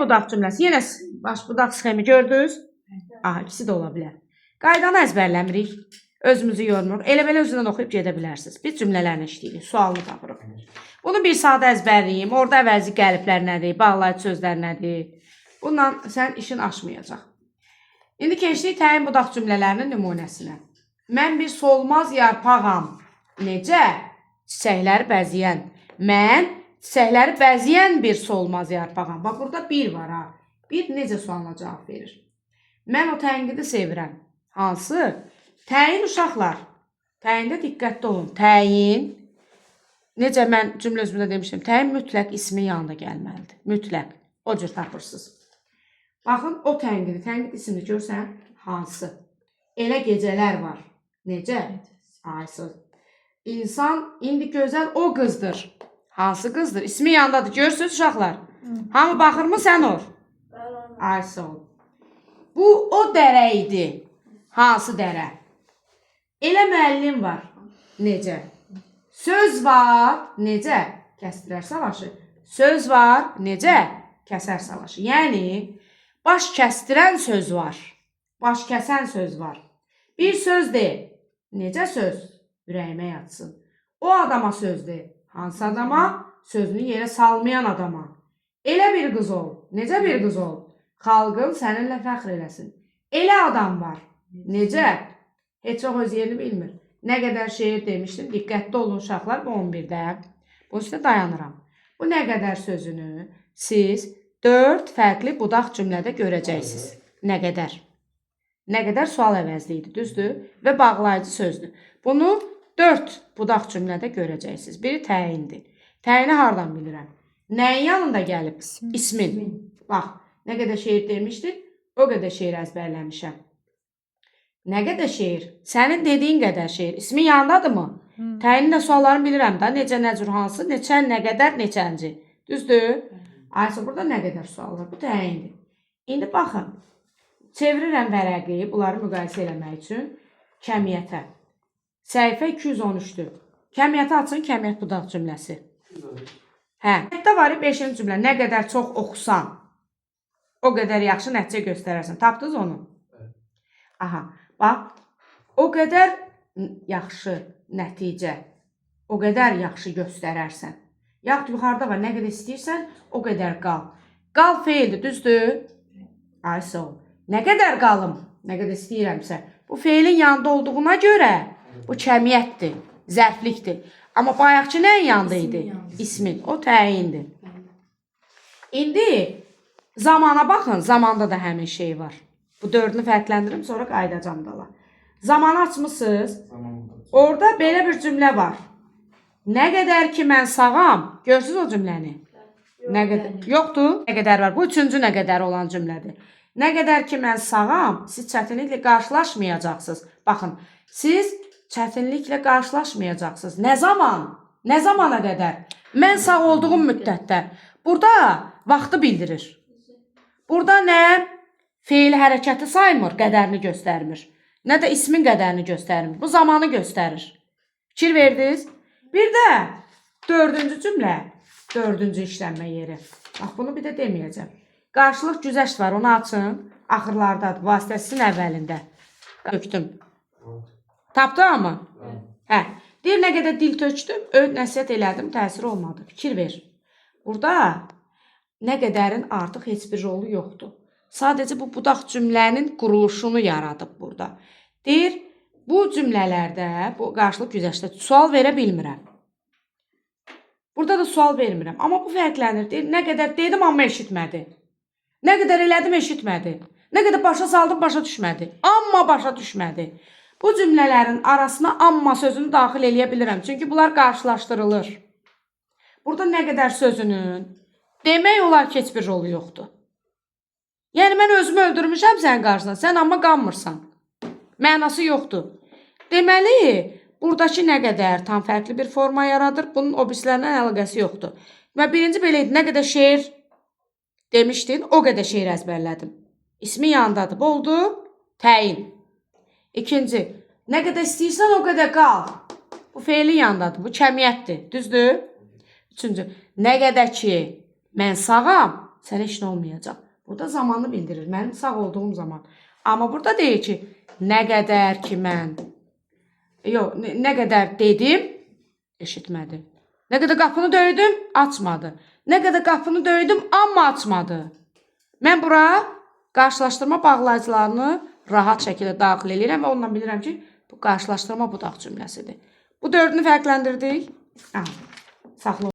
Budaq cümləsi. Yenə baş budaq sxemi gördünüz? Aha, ikisi də ola bilər. Qaydanı əzbərləmirik. Özümüzü yormuruq. Elə belə özündən oxuyub gedə bilərsiniz. Biz cümlələrini işləyirik, sualını tapırıq. Bunu bir saat əzbərləyim. Orada əvəzi qəliblər nədir, bağlayıcı sözlər nədir? Bununla sən işin aşmayacaq. İndi keçdik təyin budaq cümlələrinin nümunəsinə. Mən bir solmaz yarpağam. Necə? Çiçəkləri bəzəyən. Mən çiçəkləri bəzəyən bir solmaz yarpağam. Bax burada bir var ha. Bir necə sualına cavab verir. Mən o tənqidi sevirəm. Hansı? Təyin uşaqlar. Təyində diqqətli olun. Təyin necə mən cümlə özümdə demişdim, təyin mütləq ismin yanında gəlməlidir. Mütləq. O cür tapırsınız. Baxın, o tənqidi, tənqid isimli görsən, hansı? Elə gecələr var. Necə? Aysız. İnsan indi gözəl o qızdır. Hansı qızdır? İsmi yanındadır. Görürsünüz uşaqlar? Hamı baxırmı sən or? Ay sağ ol. Bu o dərə idi. Hansı dərə? Elə müəllim var. Necə? Söz var. Necə? Kəsdirər savaşı. Söz var. Necə? Kəsər savaşı. Yəni baş kəsdirən söz var. Baş kəsən söz var. Bir söz de. Necə söz? Ürəyimə yatsın. O adama söz de. Hansı adama? Sözünü yerə salmayan adama. Elə bir qız ol. Necə bir qız ol? Xalqın səninlə fəxr eləsin. Elə adam var. Necə? Heç çox öz yerini bilmir. Nə qədər şeir demişdim. Diqqətli olun uşaqlar bu 11-də. Bunun üstə dayanıram. Bu nə qədər sözünü siz 4 fərqli budaq cümlədə görəcəksiniz. Nə qədər? Nə qədər sual əvəzli idi, düzdür? Və bağlayıcı sözdür. Bunu 4 budaq cümlədə görəcəksiniz. Biri təyindir. Təyini hardan bilirəm? Nəyin yanında gəlib? İsmin. Bax, nə qədər şeir demişdin, o qədər şeir əzbərləmişəm. Nə qədər şeir? Sənin dediyin qədər şeir. İsmin yanındadırmı? Təyin də suallarını bilirəm də. Necə, nə cür, hansı, neçə, nə qədər, neçənci. Düzdür? Aysa burada nə qədər sual var? Bu təyindir. İndi baxın. Çevirirəm vərəqi bunları müqayisə eləmək üçün kəmiyyətə. Səhifə 213-dür. Kəmiyyəti açın, kəmiyyət budaq cümləsi. Hə. Kəmiyyətdə var 5-ci cümlə. Nə qədər çox oxusan, o qədər yaxşı nəticə göstərərsən. Tapdınız onu? Evet. Aha. Bax, o qədər yaxşı nəticə, o qədər yaxşı göstərərsən. Yaxud yuxarıda var, nə qədər istəyirsən, o qədər qal. Qal feildir, düzdür? Ay sağ ol. Nə qədər qalım, nə qədər istəyirəmsə. Bu feilin yanında olduğuna görə bu kəmiyyətdir, zərflikdir. Amma bayaqçı nəyin yanında idi? İsmin. O təyindir. İndi zamana baxın, zamanda da həmin şey var. Bu dördünü fərqləndirim, sonra qayıdacam dala. Zamanı açmısınız. Zaman burada. Orada belə bir cümlə var. Nə qədər ki mən sağam, görürsüz o cümləni? Nə qədər yoxdur? Nə qədər var? Bu üçüncü nə qədər olan cümlədir. Nə qədər ki mən sağam, siz çətinliklə qarşılaşmayacaqsınız. Baxın, siz çətinliklə qarşılaşmayacaqsınız. Nə zaman? Nə zamana qədər? Mən sağ olduğum müddətdə. Burada vaxtı bildirir. Burada nə feil hərəkəti saymır, qədərini göstərmir. Nə də ismin qədərini göstərmir. Bu zamanı göstərir. Fikir verdiniz? Bir də dördüncü cümlə, dördüncü işlənmə yeri. Bax bunu bir də deməyəcəm. Qarşılıq güzəşt var, onu açın. Axırlardadır, vasitəsinin əvvəlində. Tökdüm. Tapdı amma? Hə. Deyir nə qədər dil tökdüm, öyüd nəsihət elədim, təsir olmadı. Fikir ver. Burada nə qədərin artıq heç bir rolu yoxdur. Sadəcə bu budaq cümlənin quruluşunu yaradıb burada. Deyir, bu cümlələrdə, bu qarşılıq güzəştdə sual verə bilmirəm. Burada da sual vermirəm. Amma bu fərqlənir. Deyir, nə qədər dedim, amma eşitmədi. Nə qədər elədim, eşitmədi. Nə qədər başa saldım, başa düşmədi. Amma başa düşmədi. Bu cümlələrin arasına amma sözünü daxil eləyə bilirəm. Çünki bunlar qarşılaşdırılır. Burada nə qədər sözünün demək olar ki, heç bir rolu yoxdur. Yəni mən özümü öldürmüşəm sənin qarşısında, sən amma qanmırsan. Mənası yoxdur. Deməli, buradakı nə qədər tam fərqli bir forma yaradır, bunun o birislərlə əlaqəsi yoxdur. Və birinci belə idi, nə qədər şeir demişdin, o qədər şeir əzbərlədim. İsmi yanındadır. Bu oldu təyin. İkinci, nə qədər istəyirsən o qədər qal. Bu feilin yanındadır. Bu kəmiyyətdir. Düzdür? Üçüncü, nə qədər ki mən sağam, sənə heç nə olmayacaq. Burada zamanı bildirir. Mənim sağ olduğum zaman. Amma burada deyir ki, nə qədər ki mən yox, nə qədər dedim, eşitmədi. Nə qədər qapını döydüm, açmadı. Nə qədər qapını döydüm, amma açmadı. Mən bura qarşılaşdırma bağlayıcılarını rahat şəkildə daxil eləyirəm və onunla bilirəm ki, bu qarşılaşdırma budaq cümləsidir. Bu dördünü fərqləndirdik. Aha, saxla.